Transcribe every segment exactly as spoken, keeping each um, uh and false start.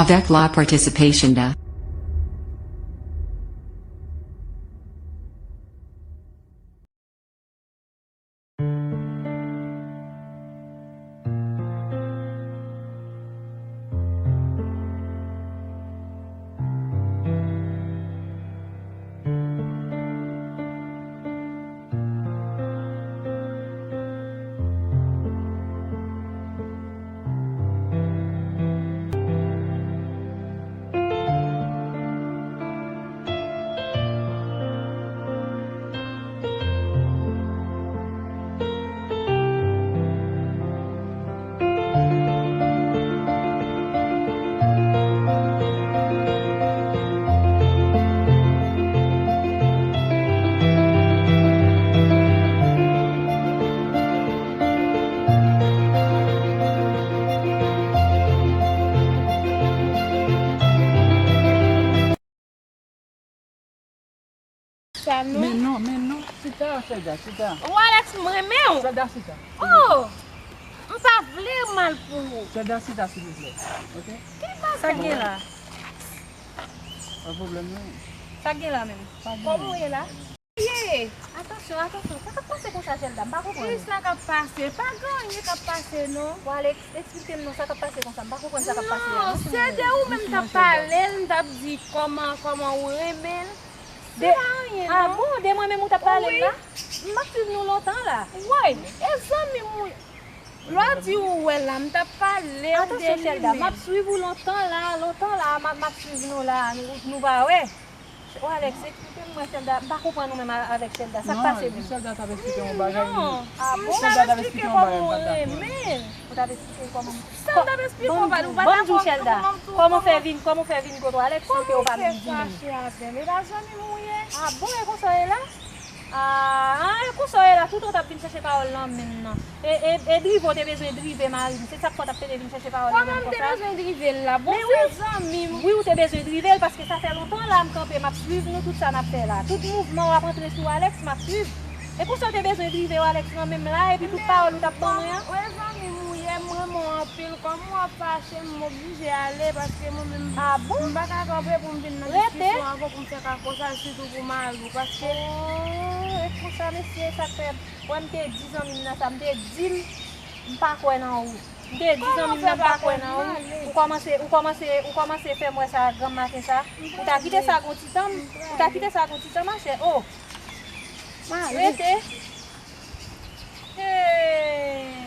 Avec la participation de Sa non. Men non, men non, chita, Shelda, chita. O Alex, m renmen w. Shelda, chita. Oh, m pa vle mal pou ou. Shelda, chita, silvouplè. Ok? Ki bagay? Sa k gen la? Pa pwoblèm, non. Sa k gen la menm? Kòman w ye la? Ye, atansyon, atansyon. Sa k ap pase konsa, Shelda? M pa konprann. Kisa k ap pase? Pa gen anyen k ap pase, non. O Alex, eksplike m non, sa k ap pase konsa? M pa konprann sa k ap pase a, non, silvouplè. Non, se de ou menm m t ap pale l, m t ap di kòman, kòman ou renmen l. Se pa anyen, non. Ah bon, de mwen menm ou t ap pale l la? Wi. M ap swiv nou lontan la. Woy, e zanmi m ou. Lè w di ou wè la, m t ap pale l de li menm. Atansyon, Shelda, m ap swiv ou lontan la, lontan la, m ap, m ap swiv nou la, nou, nou pa wè. O Alex, eksplike m mwen, Shelda, m pa konprann ou menm a-, avèk Shelda, sa k pase menm? Non, Shelda t ap eksplike yon bagay. Non. Ah bon? Shelda t ap eksplike yon bagay, m pa t dakò. Ou t ap eksplike kòman? Sa m t ap eksplike w, ou pa t dakò, kòman m tou, kòman m fè vin, kòman m fè vin kote w, Alex, san ke w pa menm di menm? Kòman w fè fache avè m? E pa zanmi m ou ye? Ah bon, e konsa w ye la? Ah, ah, e konsa w ye la, toutan w t ap vin chèche pawòl nan men m nan. E, e, e drive w te bezwen drive mari m, se sa k fè w t ap pede vin chèche pawòl nan men m konsa? Kòman m te bezwen drive l la? Bon, se zanmi m. Wi, ou te bezwen drive l, paske sa fè lontan la m kanpe, m ap swiv nou, tout sa n ap fè la. Tout mouvman w ap antre sou Alex, m ap swiv. E konsa w te bezwen drive w Alex nan men m la, epi tout pawòl ou t ap ban mwen an? Ebyen, kòm, e zanmi m ou ye, m renmen w anpil, kòm w ap fache, m oblije ale, paske mwen menm, ah bon? M pa ka kanpe pou m vin nan diskisyon avè w pou m fè ka konsa, sitou pou mari w, paske... Oh, e konsa, mesye, sa k fè, wè, m te di zanmi m nan sa, m te di l, m pa kwè nan ou. M te di zanmi m nan, m pa kwè nan ou. Ou kòmanse, ou kòmanse, ou kòmanse fè m wè sa granm maten sa. Ou ta kite sa gon ti tan, ou ta kite sa gon ti tan, machè. Oh. Rete. Hey!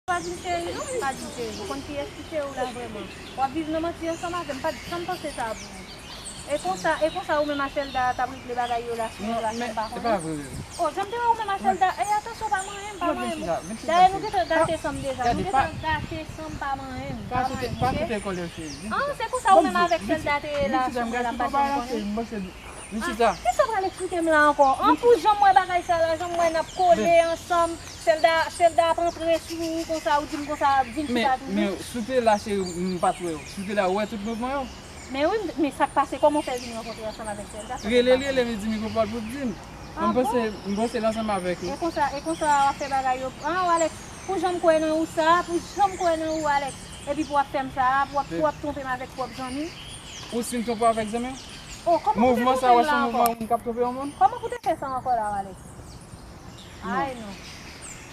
Pa di m cheri, non, pa di m cheri. Ou konn kiyès ki cheri w la vrèman? W ap viv nan manti ansanm avè m, m pa t janm panse sa pou ou. E konsa, e konsa ou menm a Shelda t ap regle bagay yo la sou relasyon m pa konnen. Non, men, e pa vre, bebe. Oh, jan m te wè ou menm a Shelda, e atansyon, pa manyen m, pa manyen m. Dayè, nou gentan gate san m deja, nou gentan gate san m, pa manyen m, pa manyen m, oke? Pa kite kòlè, cheri. Ah, se konsa ou menm avèk Shelda te ye la sou mwen la, m pa t janm konnen. Vin chita. Ah, kisa w pral eksplike m la ankò? An, pou jan m wè bagay sa la, jan m wè n ap kole ansanm, Shelda, Shelda ap antre sou ou konsa, ou di m konsa, vin chita tounen. Men, men, si w te la, cheri, m pa t wè w. Si w te la, ou wè tout mouvman yo? Men wi, men sa k pase, kòman w fè vin rankontre ansanm avèk Shelda? Rele l, rele m, di m li konpòt pou di m. Ah bon? M panse, m panse l ansanm avèk ou. E konsa, e konsa w ap fè bagay yo. Ah, Alex, pou jan m kwè nan ou sa, pou jan m kwè nan ou, Alex. Epi pou w ap fè m sa, pou w ap, pou w ap twonpe m avèk pwòp zanmi m. Ou si m twonpe w avèk zanmi w? Oh, kòman pou te twonpe m la ankò? Mouvman sa, w wè se yon mouvman moun k ap twonpe yon moun? Kòman pou te fè sa ankò la, Alex? Ay non.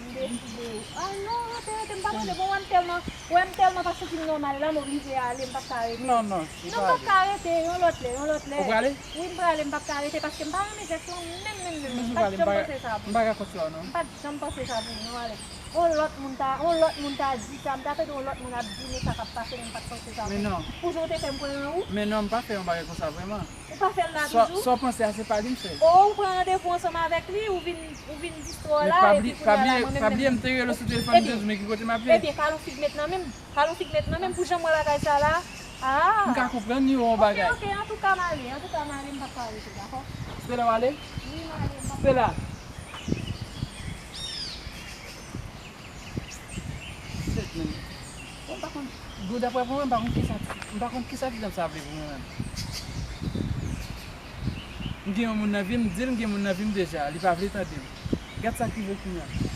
M deside. Ay non, rete, rete, m pa prale. Bon, wè m tèlman, wè m tèlman pa santi m nòmal la, m oblije ale, m p ap ka rete. Non, non, non, m p ap ka rete, yon lòt lè, yon lòt lè. Ou prale? Wi, m prale, m p ap ka rete, paske m pa renmen jès lan menm, menm, menm, menm. M pa t janm panse sa pou ou. M pa ka kont sou ou, non. M pa t janm panse sa pou ou, non, Alex. On lòt moun ta, on lòt moun ta di sa, m ta tande on lòt moun ap di, men sa k ap pase, men m pa t panse sa pou ou. Men non. Pou jan w te fè m kwè nan ou. Men non, m pa fè yon bagay konsa vrèman. Ou pa fè l la toujou? Sa w panse a, se pa li m fè. O, ou pran randevou ansanm avèk li, ou vin, ou vin distwè w la, epi kounye a la, mwen menm, mwen menm. Pa bliye, m te rele w sou telefòn, m te di w, men ki kote m ap ye. Ebyen, kalon fig met nan men m. Kalon fig met nan men m pou jan m wè bagay sa la. Ah! M ka konprann li yon bagay. Ok, ok, antouka m ale, antouka m ale, m p ap ka rete, dakò? Stella, w ale? Wi, m ale, m p ap Stella! Shit, man. Bon, m pa konn, bon, daprè mwen, m pa konn kisa, m pa konn kisa ti dam sa vle pou mwen menm. M gen yon moun nan vi m, m di l m gen moun nan vi m deja, li pa vle tande m. Gad sa k rive kounye a.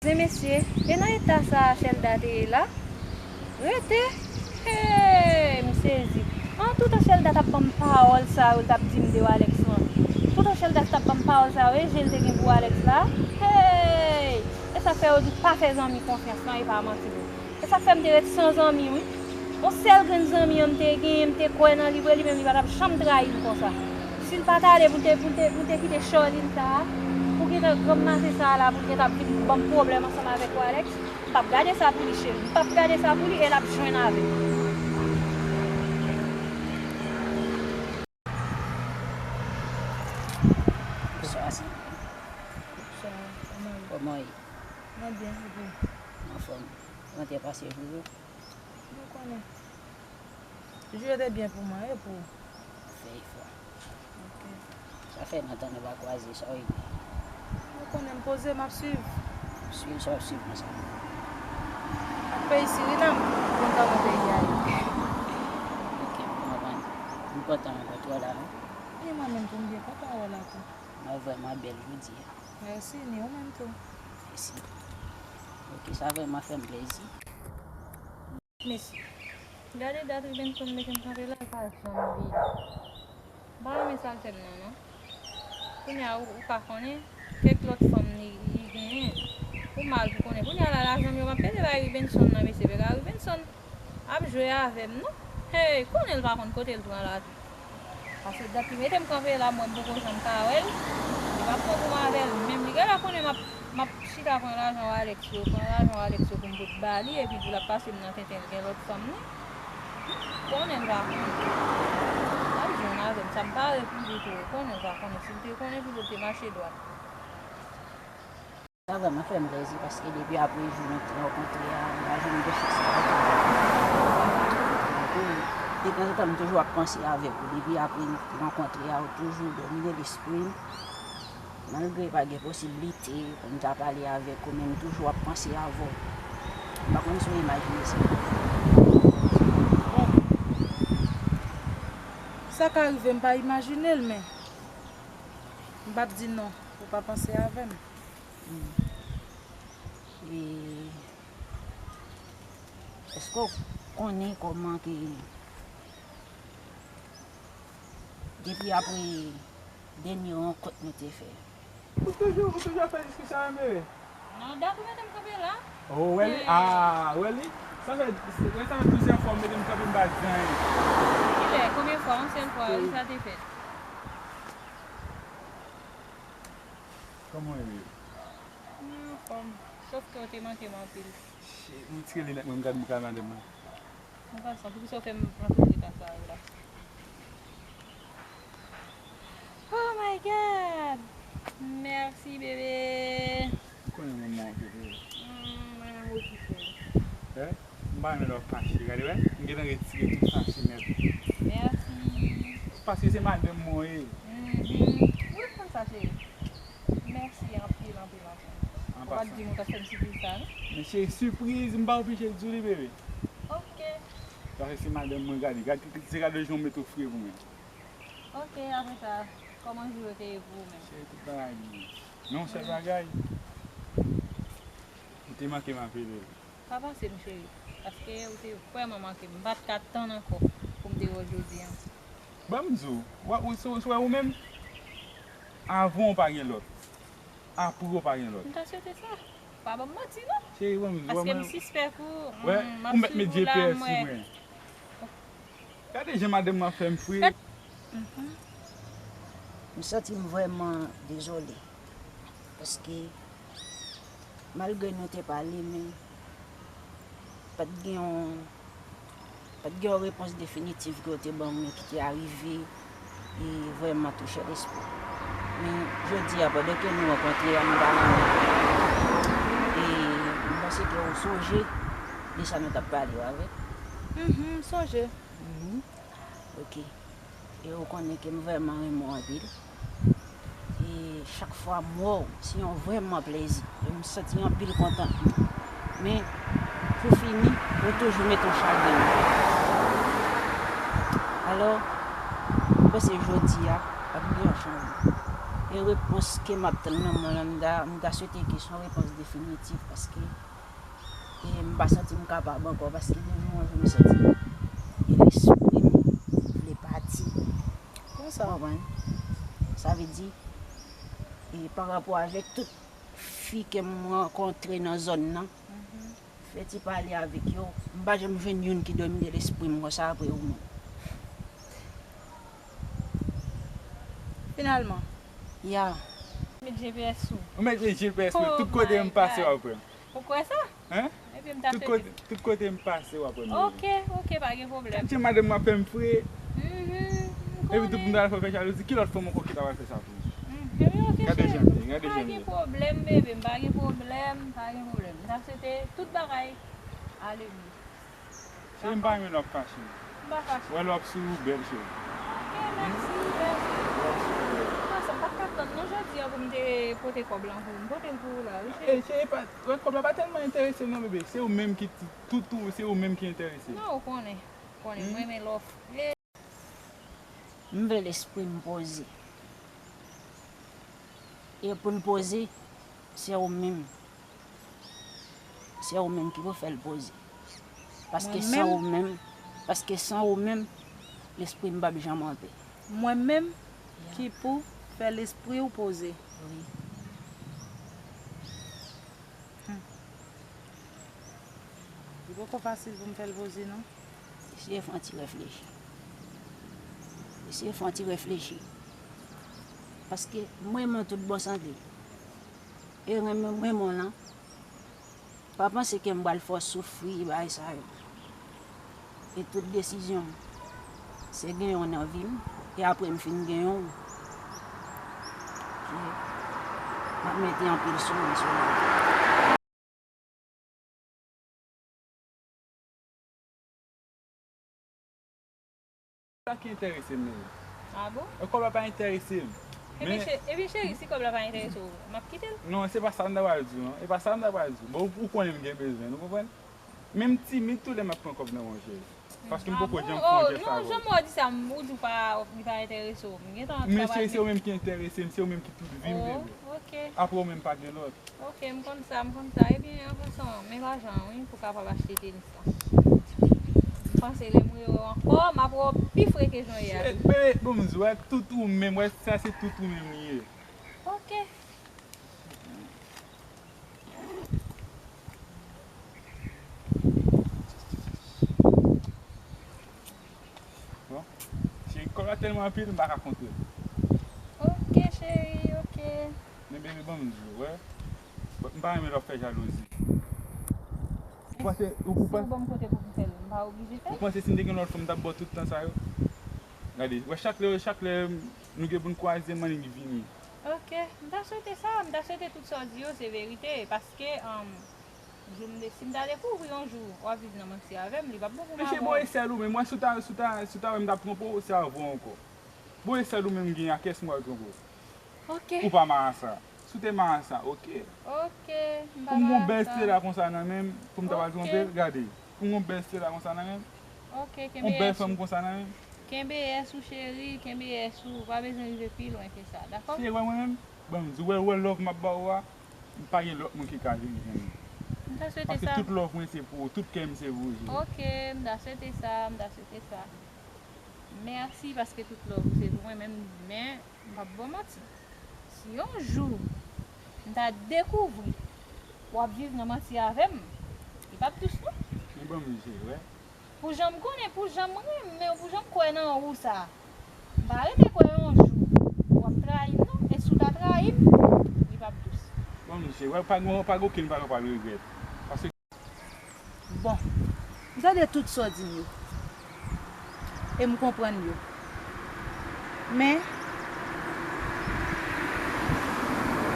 Mesye, mesye, e nan eta sa a Shelda te ye la? Rete? Hey, m sezi. An, toutan Shelda t ap ban m pawòl sa yo, l t ap di m de Alex lan. Toutan Shelda t ap ban m pawòl sa yo, e je l te gen pou Alex la? Hey! E sa k fè yo di pa fè zanmi konfyans lan, e pa manti vre. E sa k fè m te ret san zanmi, wi. Yon sèl grenn zanmi an m te genyen, m te kwè nan li vre, li menm li pa t ap janm trayi m konsa. Si l pa t ale pou l te, pou l te, pou l te kite Charline sa a, pou gentan granm maten sa a la, pou l gentan ap vin ban m pwoblèm ansanm avèk Walex, m p ap gade sa pou li, cheri. M p ap gade sa pou li, e l ap jwenn avè m. Bonswa, Sylvie. Bonswa, kòman w ye? Kòman w ye? Mwen byen, e pou ou? Anfòm. Kòman te pase jou yo? Ou konnen. Jou yo te byen pou mwen, e pou ou? Fè efò. Ok. Sa fè lontan nou pa kwaze, sa w ye? Ou konnen m poze, m ap swiv. Swiv sa w ap swiv konsa. M ap peyi Sirinam, kontan mwen peyi a ye. Ok, m konprann. M kontan rankontre w la, wi. E mwen menm tou, m byen kontan wè w la tou. Mwen vrèman bèl jodi a. Mèsi, ni ou menm tou. Mèsi. Ok, sa vrèman fè m plezi. Mesye, gade dat Rubenson mete m kanpe la, l pa janm vini. M pa renmen sa l fè m nan, non. Kounye a, ou, ou ka konnen, kèk lòt fanm li, li genyen. Ou mal pou konnen. Kounye a la, lajan m yo m ap pede bay Rubenson nan, mesye, pega Rubenson ap jwe avè m, non. Hey, konnen l pa konn kote l pran la tou. Paske dat li mete m kanpe la, mwen m poko janm ka wè l. Li p ap pran pou m avè l. Menm li genlè konnen m ap, m ap chita pran lajan Alex yo, pran lajan Alex yo pou m pot ba li, epi pou l ap pase m nan tenten l gen lòt fanm, non. Konnen l pa konnen. L ap jwenn avè m, sa m pare pou li tou, konnen l pa konnen. Si l te konnen, pito l te mache dwat. Sa vrèman fè m plezi, paske depi apre jou nou te rankontre a, m pa janm gen chans sa. Detanzantan, m toujou ap panse avèk ou. Depi apre nou rankontre a, ou toujou domine lespri m. Malgre pa gen posiblite pou m ta pale avèk ou, men m toujou ap panse avè w. M pa konn si w imajine sa. Bon. Sa ka rive m pa imajine l, men m p ap di non, ou pa panse avè m. Hmm. E èske w konnen kòman ke depi apre dènye rankont nou te fè? Ou toujou, ou toujou ap fè diskisyon avè m, bebe? Non, dat ou mete m kanpe la. Oh, ou wè li? Ah, ou wè li? Sa fè, sa fè plizyè fwa ou mete m kanpe, m pa di anyen. Kilè? Konbyen fwa? Yon sèl fwa, wi, sa te fèt. Kòman w ye? Mwen anfòm, sòf ke w te manke m anpil. Shit, m tire linèt mwen, m gade m ka madanm nan. An pasan, poukisa w fè m rankontre pa sa yo la? Oh my God! Mèsi, bebe. Ou konnen manman w okipe. Hmm, mwen menm okipe. Eh? M pa renmen lè w fache. Gade, wè, m gentan retire tout fache nèt. Mèsi. Paske se madanm mwen w ye. Mhm. Ou ret konn sa, cheri. Mèsi anpil, anpil, anpil. Ou pa t di m ou t ap fè m sipriz sa, non? Men cheri, sipriz, m pa oblije di w li, bebe. Ok. Paske se madanm mwen, gade, gade, se gade jan w mete w fre pou mwen. Ok, apre sa, kòman jou yo te ye pou ou menm? Cheri, tout bagay byen. Men yon sèl bagay, ou te manke m avè l. Pa pase m, cheri, paske ou te vrèman manke m. M pa t ka tann ankò pou m te wè w jodi a. Ban m di w, wè, ou, se, se wè ou menm, avan w pa gen lòt, apre w pa gen lòt. M ta swete sa. Pa ban m manti, non. Cheri, ban m, paske m sispèk ou, wè, m ap swiv ou la, m wè. Gade jan madanm mwen fè m fre. Mhm. M santi m vrèman dezole. Paske malgre nou te pale, men pa t gen yon, pa t gen yon repons definitif ke yo te ban mwen ki te arive e vrèman touche lespri. Men jodi a, pandan ke nou rankontre a, nou pa nan men. E m panse ke ou sonje de sa nou t ap pale yo avèk. Mhm, m sonje. Mhm. Ok. E ou konnen ke m vrèman renmen w anpil. E chak fwa m wè w, se yon vrèman plezi. E m santi anpil kontantman. Men, pou fini, ou toujou mete yon chagren nan kè m. Alò, m panse jodi a, ap gen yon chanjman. E repons ke m ap tann nan men w lan, m ta, m ta swete ke se yon repons definitif, paske e m pa santi m kapab ankò, paske gen yon jou m santi e lespri m vle pati. Konsa. Ou konprann? Sa vle di, e pa rapò avèk tout fi ke m rankontre nan zòn nan, mhm, fè ti pale avèk yo, m pa janm jwenn youn ki domine lespri m konsa apre ou menm. Finalman. Ya. Met G P S sou. Ou met G P S mwen, tout kote m pase w ap wè m. Ou kwè sa? Hein? Epi m ta tout kote, tout kote m pase w ap wè m. Ok, ok, pa gen pwoblèm. Tande madanm mwen ap fè m fre. Mhm, m konnen. Epi tou pou m ta al fè w fè jalouzi, ki lòt fanm ankò ki ta pral fè sa pou ou? Mhm, epi ok, gade jan m ye, gade jan m ye. Pa gen pwoblèm, bebe, m pa gen pwoblèm, pa gen pwoblèm. M ta swete tout bagay ale byen. Cheri, m pa renmen lè w ap fache. M pa fache. Wè lè w ap souri, w bèl, cheri. Ok, mèsi, mèsi. Lè w ap souri, w bèl. Mwen, sa m pa t ka tann non jodi a pou m te pote kòb lan pou ou. M pote l pou ou la, wi, cheri. Ey, cheri, pa, wè, kòb la pa tèlman enterese m non, bebe. Se ou menm ki t-, tout ou, se ou menm ki enterese m. Non, ou konnen. Ou konnen, m renmen lè w fre. M vle lespri m poze. E pou l poze, se ou menm. Se ou menm ki pou fè l poze. Paske san ou menm, paske san ou menm, lespri m p ap janm anpè. Mwen menm ki pou fè lespri w poze. Wi. Hmm. Li poko fasil pou m fè l poze, non. Eseye fè yon ti reflechi. Eseye fè yon ti reflechi. Paske m renmen w tout bon sante. E renmen, renmen w lan, pa panse ke m pral fè w soufri bagay sa yo. E tout desizyon m, se gen yon nan vi m, e apre m fin gen yon, m ap mete anpil souri sou li. Sa ki enterese m, men. Ah bon? E kòb la pa enterese m. Ebyen, men che-, ebyen, cheri, si kòb la pa enterese w, m ap kite l. Non, se pa sa m ta pral di w, non. E pa sa m ta pral di w. Bon, ou, ou konnen m gen bezwen, nou konprann? Men m timid tou lè m ap pran kòb nan men w, cheri. Paske m poko janm fè yon jès avè w. Ah bon? Oh, non, jan m wè w di sa, m, ou di w pa, li pa enterese w. M gentan ap travay. Men cheri, se ou menm ki enterese m, se ou menm ki tout vi m, bebe. Oh, ok. Apre ou menm pa gen lòt. Ok, m konn sa, m konn sa. Ebyen, an pasan, men lajan an, wi, pou kapab achte tenis lan. M panse lè m rewè w ankò, m ap wè w pi fre ke jan w ye a tou. Bebe, bon, m di w, wè, tout ou menm, wè, sa se tout ou menm li ye. Ok. Bon, cheri, kòb la tèlman anpil, m pa ka konte l. Ok, cheri, ok. Men, bebe, ban m di w, wè. M pa renmen lè w ap fè jalouzi. Ou panse, ou, ou panse, si w ban m kote pou m fè l, m pa oblije fè l? Ou panse si m te gen lòt fanm, m t ap ba w tout tan sa yo? Gade, wè, chak lè, chak lè nou gen pou n kwaze, m annik vini. Ok, m ta swete sa, m ta swete tout sa w di yo se verite, paske, um, jou m de-, si m ta dekouvri yon jou w ap viv nan manti avè m, li p ap bon pou m avè w. Mesye, bon, e sèl ou menm, mwen, si w ta, si w ta, si w ta wè m t ap twonpe w, se avè w ankò. Bon, e sèl ou menm m gen a, kiyès m pral twonpe w? Ok. Ou pa marasa. Si w te marasa, ok. Ok, m pa marasa. Pou m gon bèl Stella konsa nan men m, pou m ta pral twonpe l, gade. Pou m gon bèl Stella konsa nan men m. Ok, kenbe yès ou. Yon bèl fanm konsa nan men m. Kenbe yès ou, cheri, kenbe yès ou. Ou pa bezwen rive pi lwen ke sa, dakò? Cheri, wè mwen menm, ban m di w, wè, wè love m ap ba w a, m pa gen lòt moun ki ka vin jwenn li. M ta swete sa. Paske tout love mwen se pou ou, tout kè m se pou ou, cheri. Ok, m ta swete sa, m ta swete sa. Mèsi paske tout love ou se pou mwen, men m di, men m p ap ba w manti. Si yon jou m ta dekouvri w ap viv nan manti avè m, li p ap dous non. Men ban m je, wè. Pou jan m konnen, pou jan m renmen w, pou jan m kwè nan ou sa, m pa rete kwè yon jou w ap trayi m non. E si w ta trayi m, li p ap dous. Cheri, pa gen, pa gen okenn bagay w pral regrèt. Paske Bon, m tande tout sa w di m yo. E m konprann yo. Men,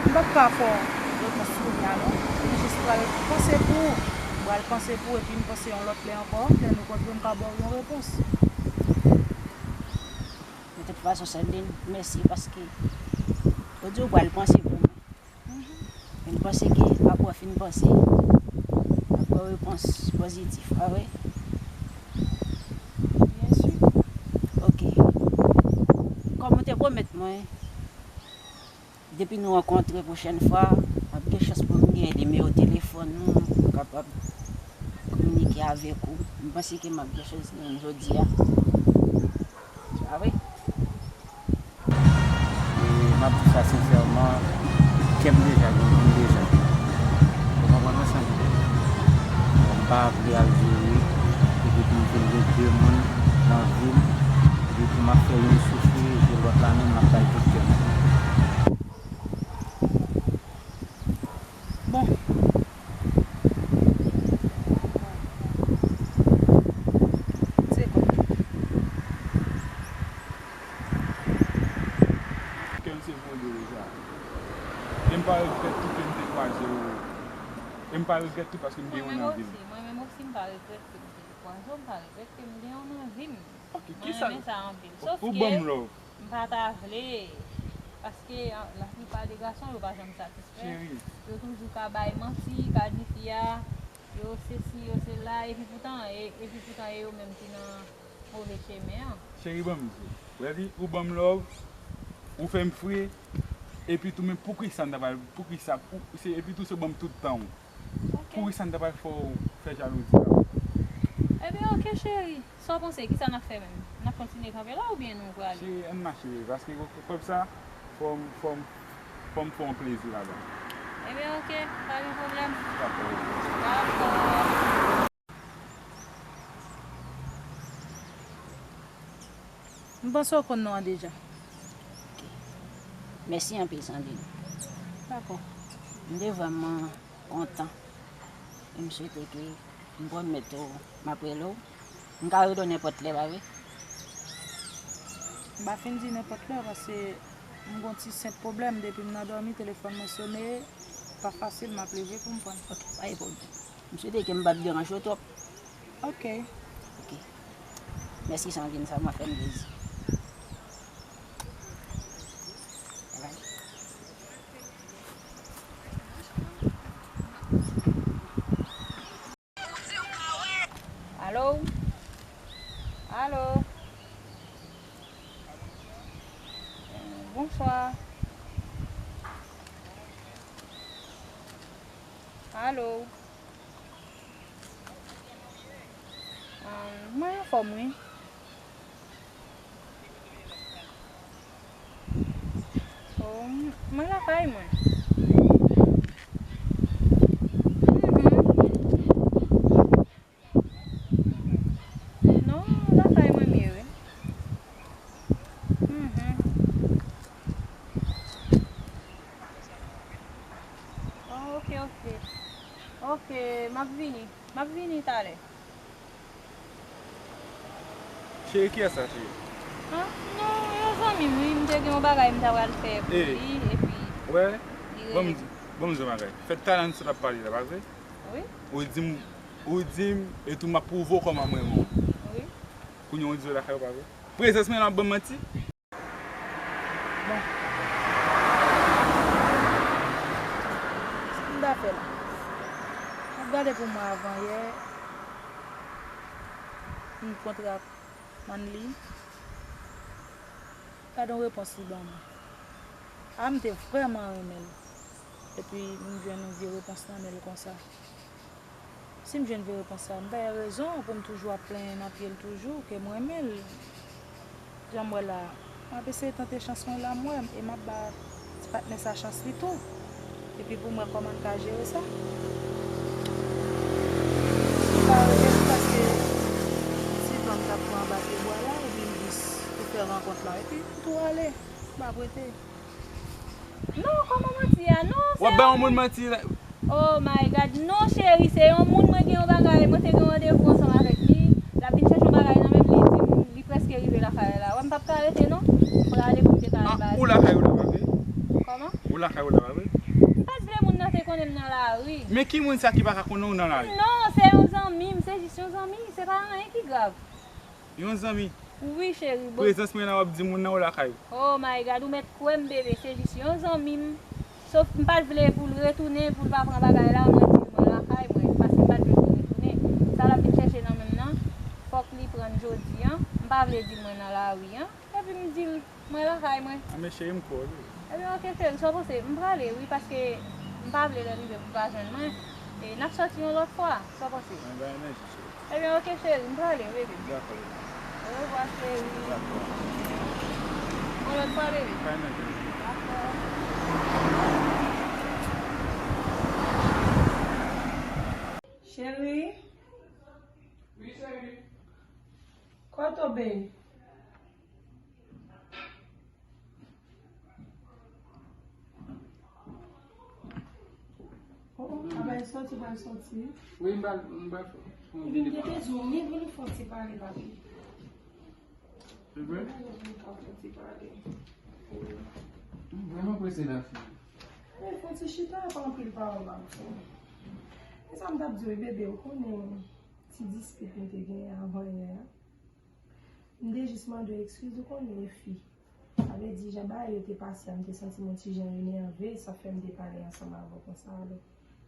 m p ap ka fè w repons kounye a non. M jis pral panse pou ou. M pral panse pou ou epi m panse yon lòt lè ankò, lè nou kontre, m ka ba w yon repons. De tout fason, Sandrine, mèsi paske ou di ou pral panse pou mwen. Men m panse ke apre w fin panse, w ap pran repons pozitif, pa vre? Byen si. Ok. Kòm ou te pwomèt mwen, depi nou rankontre pwochèn fwa, m ap gen chans pou m gen nimewo telefòn ou, m kapab kominike avèk ou. M panse ke m ap gen chans jwenn jodi a. Pa vre? E m ap di sa sensèman, kè m deja gen moun deja. Ou konprann mwen, Sandrine? M pa vle al jere, epi pou m vin gen de moun nan vi m, epi pou m ap fè youn soufri, epi lòt la menm, m ap bay tout kè m. Bon. Se kòb. Kè m se Bondye deja. E m pa regrèt tou ke m te kwaze w. E m pa regrèt tou paske m gen yon nan vi m. Mwen menm osi, mwen menm osi, m pa regrèt ke m te kwaze w, m pa regrèt ke m gen yon nan vi m. Ok, mwen renmen sa anpil. Sof ke ou ban m love. M pa ta vle, paske, an, laplipa de gason, yo pa janm satisfè. Cheri. Yo toujou ka bay manti, ka di fi a, yo sesi, yo sela, epi poutan, e, epi poutan, e yo menm ki nan move chemen an. Cheri, ban m di. Ou wè li, ou ban m love, ou fè m fre, epi tou, men poukisa m ta pral, poukisa, pou, se, epi tou, se ban m tout tan w. Ok. Poukisa m ta pral fè w fè jalouzi la? Ebyen, ok, cheri. Sa w panse, kisa n ap fè menm? N ap kontinye kanpe la oubyen nou prale? Cheri, ann mache, paske kòb sa, fò m, fò m, fò m fè yon plezi ladan. Ebyen, ok, pa gen pwoblèm. Dakò. Dakò. M panse w konn non an deja. Ok. Mèsi anpil, Sandrine. Dakò. M te vrèman kontan. E m swete ke m pwomèt ou m ap rele w. M ka rele w nenpòt lè, pa vre? M pa fin di nenpòt lè, paske m gon ti senp pwoblèm. Depi m nan dòmi, telefòn mwen sone, pa fasil, m ap leve pou m pran l. Ok, pa gen pwoblèm. M swete ke m p ap deranje w twòp. Ok. Ok. Mèsi, Sandrine, sa mwen fè m plezi. Bye bye. Alo? Alo? Bonswa. Alo? Ahn, mwen anfòm, wi. Oh, m-, mwen lakay mwen. Mhm. Non, lakay mwen m ye, wi. Mhm. Oh, ok, ok. Ok, m ap vini. M ap vini talè. Cheri, kiyès sa, cheri? An? Non, yon zanmi m, wi, m te gen yon bagay m ta pral fè pou li, epi wè, li rele m. Ban m di, ban m di yon bagay. Fè talè nou sot ap pale la, pa vre? Wi. Ou di m, ou di m, e tou m ap pwouve w kòman m renmen w. Wi. Kounye a ou di w lakay ou, pa vre? Prezans mwen la ap ban m manti? Bon. Sa m ta fè la? M ap gade pou mwen avan yè. M kontre ak Manley. Gade yon repons li ban mwen. A, m te vrèman renmen l. Epi m jwenn yon vye repons nan men l konsa. Si m jwenn vye repons sa, m ta gen rezon pou m toujou ap plenyen nan pye l toujou ke m renmen l. Jan m wè la, m ap eseye tante chans mwen la, m wè, e m ap ba ti patnè sa chans li tou. Epi pou m wè kòman n ka jere sa. M pa regrèt paske si tan m t ap pran anba pye bwa la, epi m jis te fè rankont la, epi m tou ale, m pa prete. Non, kòman manti a? Non, W ap bay yon moun manti. Oh my God, non cheri, se yon moun mwen gen yon bagay, mwen te gen randevou ansanm avèk li. L ap vin chèche yon bagay nan men m, li di m li prèske rive lakay la. Wè m p ap ka rete non. M prale pou m te ka al baz. Ou lakay ou la pa vre? Kòman? Ou lakay ou la pa vre? M pa t vle moun nan te konnen m nan lari. Men ki moun sa ki pa ka konnen w nan lari? Non, se yon zanmi m, se jis yon zanmi, se pa anyen ki grav. Yon zanmi. Wi, cheri, bon. Prezans mwen la w ap di moun nan ou lakay ou. Oh my God, ou mèt kwè m, bebe, se jis yon zanmi m. Sof m pa t vle pou l retounen, pou l pa pran bagay la, mwen di l mwen lakay mwen, paske m pa t vle pou l retounen. Sa l ap vin chèche nan men m nan, fòk li pran l jodi an. M pa vle di l mwen nan lari an. Epi m di l mwen lakay mwen. A men cheri, m kwè w wi. Ebyen, oke, cheri, sa w panse? M prale, wi, paske m pa vle lè l rive pou l pa jwenn mwen. E n ap sòti yon lòt fwa, sa w panse? Mwen bay nan cheri. Ebyen, oke, cheri, m prale, bebe. Dakò, bebe. Orevwa, cheri. Dakò. Yon lòt fwa, bebe. Bay nan cheri. Dakò. Cheri. Wi, cheri. Kote w, bebe? Oh, oh, a bay sòti, bay sòti. Wi, m pral, m pral fè yon videyo. Epi m te di w, men pou nou fè yon ti pale, papi. Se vre? Mwen vle fè yon ti pale. M vrèman prese la, fi. Wi, fè yon ti chita, pa anpil pawòl, m ap di w. Men sa m t ap di w, bebe, ou konnen ti dispit nou te genyen avan yè a. M te jis mande w ekskiz, ou konnen, fi. Sa vle di, jan bagay yo te pase a, m te santi m yon ti jan enève, sa fè m te pale ansanm avè w konsa. Alò,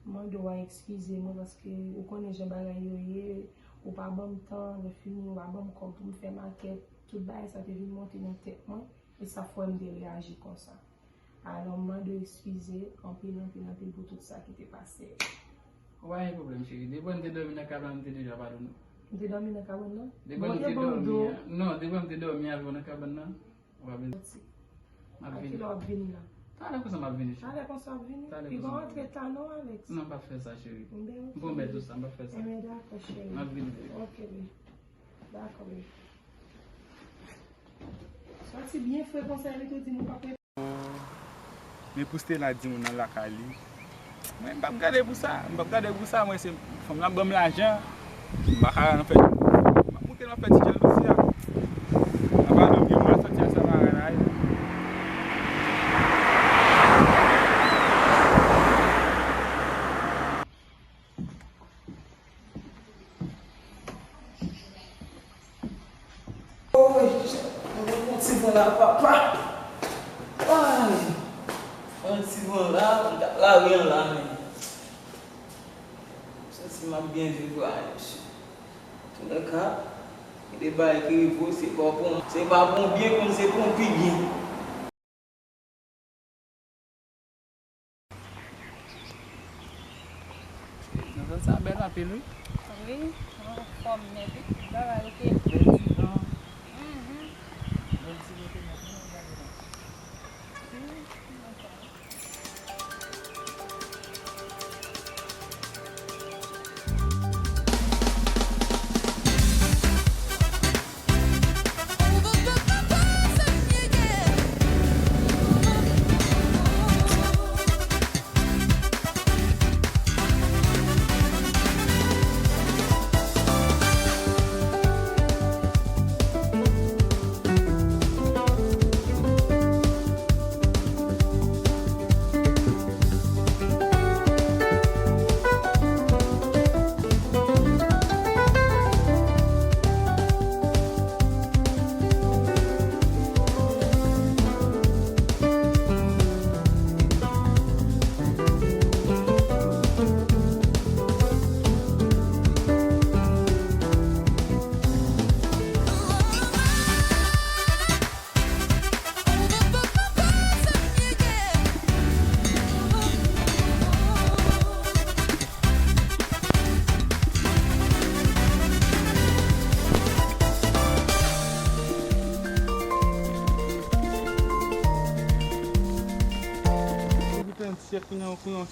m mande w a ekskize mwen, paske ou konnen jan bagay yo ye, ou pa ban m tan, lè fini, ou pa ban m kòb pou m fè makèt. Tout bagay sa te vin monte nan tèt mwen, e sa fè m te reyaji konsa. Alò, m mande w ekskize anpil, anpil, anpil pou tout sa ki te pase. Ou pa gen pwoblèm, cheri. Depi m te dòmi nan kabann, m te deja padone w. M te dòmi nan kabann nan? Depi m te dòmi a, non, depi m te dòmi avè w nan kabann nan, w ap vin. M ap vini. A kilè w ap vini la? Talè konsa m ap vini, cheri. Talè konsa w ap vini? Talè konsa m ap vini. Pi gon antre ta non, Alex. Non, m p ap fè sa, cheri. M pwomèt ou sa, m p ap fè sa. Enben, dakò, cheri. M ap vini, bebe. Ok, bebe. Dakò, bebe. Sòti byen fre konsa, epi tou di nou p ap Men pou Stella di moun nan lakay li. Mwen, m p ap gade pou sa. M p ap gade pou sa. Mwen, se fanm nan ban m lajan. M pa ka nan fè. M ap montre nan fè ti jalouzi a. Apa menm gen moun ap sòti ansanm avè l. Oy, mwen pran ti van la, papa. Ay, pran ti van la, mwen t ap lari an la, men. Santi m ap byen viv la, mesye. Antouka, gen de bagay ki rive w, se pa pou, se pa pou byen, konn se pou pi byen. Nan zòn sa bèl anpil, wi. Wi, anfòm nèt, wi. Tout bagay oke. Bèl ti van. Mhm. Bèl ti kote nèt, wi, gade la. Wi, anfòm.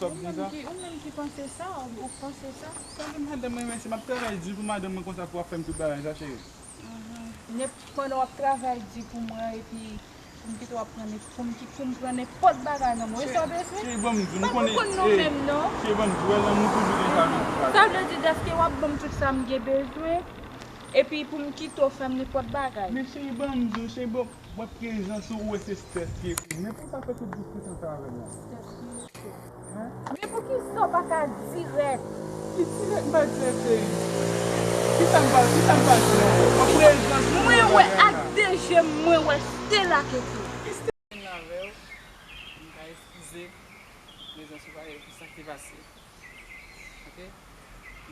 Ou menm ki, ou menm ki panse sa, ou, ou panse sa? Sa vin madanm mwen, men se m ap travay di pou madanm mwen konsa pou w ap fè m tout bagay sa, cheri. Mhm. Nenp-, pandan w ap travay di pou mwen, epi Pou m kite w ap pran nenp-, pou m ki-, pou m pran nenpòt bagay nan men w. E sa w bezwen? Cheri, ban m di, m konnen, konn non menm non. Cheri, ban m di, w wè lanmou toujou gen jalouzi. Sa vle di, dèske w ap ban m tout sa m gen bezwen, epi pou m kite w fè m nenpòt bagay. Men cheri, ban m di w, cheri, ban m, wè prezans ou, ou wè se Steph ki ekri. Men pou sa fè tout diskisyon sa avè m la? Steph ki ekri. Men poukisa w pa ka dirèk? Ki dirèk m pa dirèk, cheri? Kisa m pa, kisa m pa di ankò? An prezans ou mwen wè ak de je m, mwen wè Stella k ekri. Ki Stella? Avè w, m ka eskize prezans ou pa pou sa ki pase. Oke? M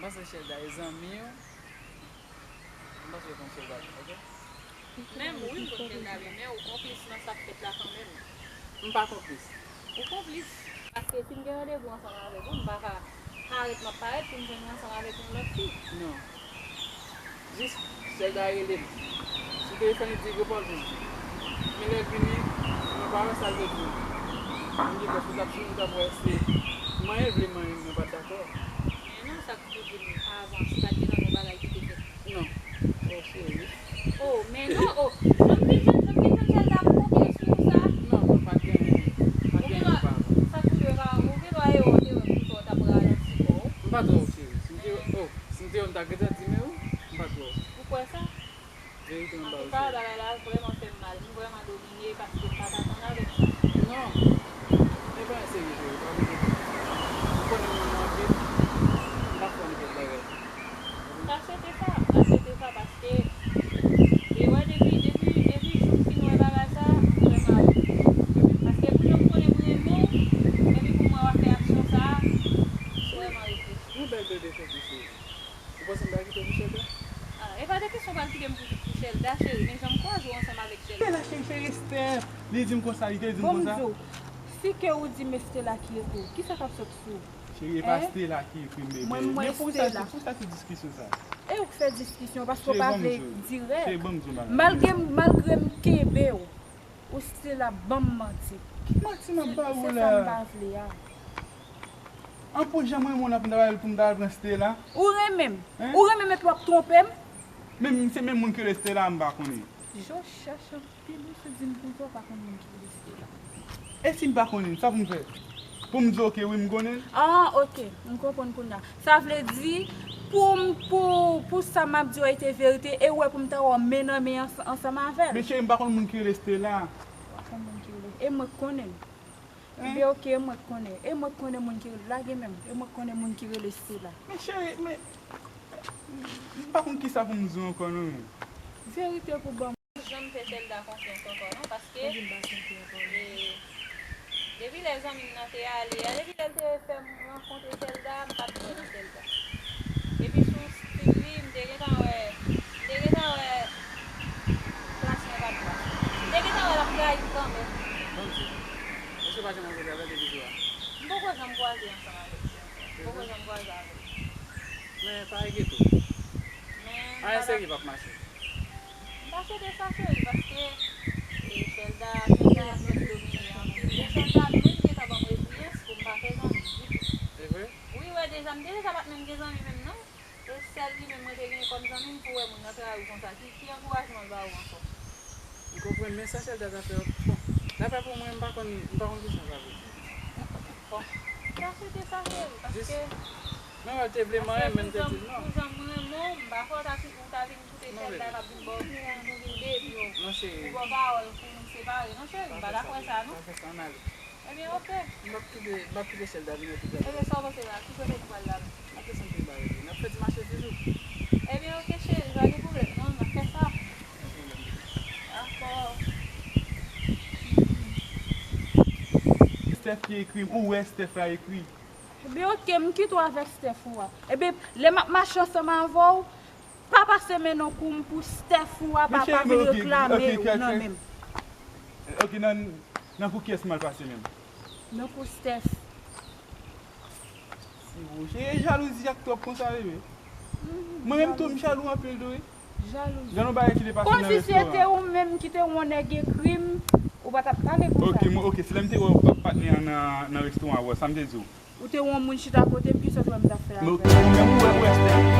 panse Shelda e zanmi w. M panse w konn Shelda byen, oke? Menm wi, m konn Shelda byen, men ou konplis nan sa k fèt la kanmenm. M pa konplis. Ou konplis. Paske si m gen randevou ansanm avèk ou, m pa ka parèt m ap parèt pou m jwenn ou ansanm avèk yon lòt fi. Non. Jis Shelda rele m sou telefòn, li di repòz vini. Men lè l vini, mwen pa wè sa l te di. M di, bòs, ou t ap di, ou t ap wè se manyen l vle manyen m, mwen pa t dakò. Men non, sa k pou di m avan, si pa t gen yon bagay ki te fèt. Non. Oh, cheri. Oh, men non, oh. Jan m te jwenn, jan m te jwenn Shelda, m konfye sou sa. Non, mwen pa t gen, pa t gen anyen pa avan. Sa k pou dwe pa, ou gen dwa e wè, te wè m tou fò, w t ap ralanti kò w. M pa t wè w, cheri. Si m te, oh, si m te wè, m ta gentan di men wi. M pa t wè w. Ou kwè sa? Verite m ba w, cheri. Antouka, bagay la vrèman fè m mal. M vrèman domine paske m pa t atann avèk sa. Non. E pa yon serye, cheri. Pa vin. Ou konnen mwen anpil. M pa fè nenpòt bagay. M ta swete sa, m ta swete sa paske, e wè, depi, depi, depi jou m fin wè bagay sa, m vrèman abitye. Paske pou jan m konnen m renmen w, epi pou m wè w ap fè aksyon sa, m vrèman reflechi. Yon bèl bebe fèt wi, cheri. Ou panse m pral kite w pou Shelda? Ah, e pa de kesyon pral kite m pou, pou Shelda, cheri, men jan m kwaze w ansanm avèk Shelda. Shelda, cheri, cheri, Steph. Li di m konsa, li te di m konsa. Bon, m di w, si ke ou di m e Stella ki ekri w, kisa k ap sot sou ou? Cheri, e pa Stella ki ekri m, bebe. Mwen, mwen, men pou sa, Stella. Pou sa tout diskisyon sa? E ou k fè diskisyon, paske w pa vle dirèk. Cheri, ban m di w, cheri, ban m di w bagay. Malgre, malgre m kenbe w, ou Stella ban m manti. Ki manti m ap ba ou la? Se, se sa m pa vle a. An pou jan m renmen w la pou m ta pale pou m ta al pran Stella? Ou renmen m? Hein? Ou renmen m epi w ap twonpe m? Men se menm moun ki rele Stella a m pa konnen. Jan w chèche anpil wi, sou di m konsa w pa konn moun ki rele Stella. E si m pa konnen l, sa pou m fè? Pou m di oke wi m konnen l? Ah, oke, m konprann kounye a. Sa vle di, pou m, pou, pou sa m ap di w a ete verite, e ou wè pou m ta wè w men nan men ans-, ansanm avè l. Men cheri, m pa konn moun ki rele Stella. Ou pa konn moun ki rele, e mwen k konnen l. Hein? Ebyen, oke, e mwen k konnen. E mwen k konnen moun ki rele, lage men m. E mwen k konnen moun ki rele Stella. Men cheri, men, m pa konn kisa pou m di w ankò non, men. Verite pou ban m. Janm fè Shelda konfyans ankò non, paske, e, depi lè zanmi m nan te ale a, depi lè l te fè m rankontre Shelda, m pa t kwè nan Shelda. Epi sou street li, m te gentan wè, m te gentan wè plas mwen pa t bon. M te gentan wè l ap trayi m kanmenm. Ban m di w, mesye pa janm rankontre avè l depi jou a? M poko janm kwaze ansanm avèk li ankò. M poko janm kwaze avè l. Men pa enkyete w. Men ayen serye p ap mache. M ta swete sa, cheri, paske, e, Shelda, Shelda ap fè m domine anpil. E Shelda menm gentan ban m repiyans pou m pa fè zanmi ditou. Se vre? Wi, wè, deja, m te deja pa t menm gen zanmi menm, non. E sèl li menm mwen te genyen kòm zanmi m pou wè moun nan trayi w konsa. Ki, ki ankourajman l ba ou ankò? M konprann, men sa Shelda ta fè, bon, dapre pou mwen, m pa konn, m pa konn kisa sa vle di. Bon, m ta swete sa, cheri, paske, mwen wè l te vle manyen, men m te di l non. Pou jan m renmen w, m pa kwè w ta, ou ta vin koute Shelda k ap vin ba w, pou vin detwi w, pou ba w pawòl pou nou separe. Non, cheri, m pa dakò sa, non. Pa fè sa, ann ale. Ebyen, oke. M p ap kite, m p ap kite Shelda vin okipe avè w. Ebyen, sa w panse la? Ki kote nou pral la menm? N ap desann pi ba yo tou. N ap fè ti mache toujou. Ebyen, oke, cheri, pa gen pwoblèm non, n ap fè sa. Dakò. Steph ki ekri m, ou wè Steph la ekri. Ebyen, oke, m kite w avèk Steph ou a. Ebyen, lè m ap mache ansanm avè w, pa pase men nan kou m pou Steph ou a, pa, pa vin reklame w nan men m. Ok, nan, nan kou kiyès m al pase menm? Nan kou Steph. Si ou cheri, jalouzi ak twòp konsa, bebe. Mwen menm tou, m jalou anpil tou, wi. Jalouzi. Gen yon bagay ki te pase nan restoran. Kòmsi si se te ou menm ki te wè yon nèg ekri m, ou pa t ap pale konsa. Ok, mwen, ok, se lè m te wè w ak patnè an nan, nan restoran an, sa m te di w? Ou te wè yon moun chita kote m, kisa w t wè m t ap fè avè l? Men ou menm ou wè, ou wè Steph.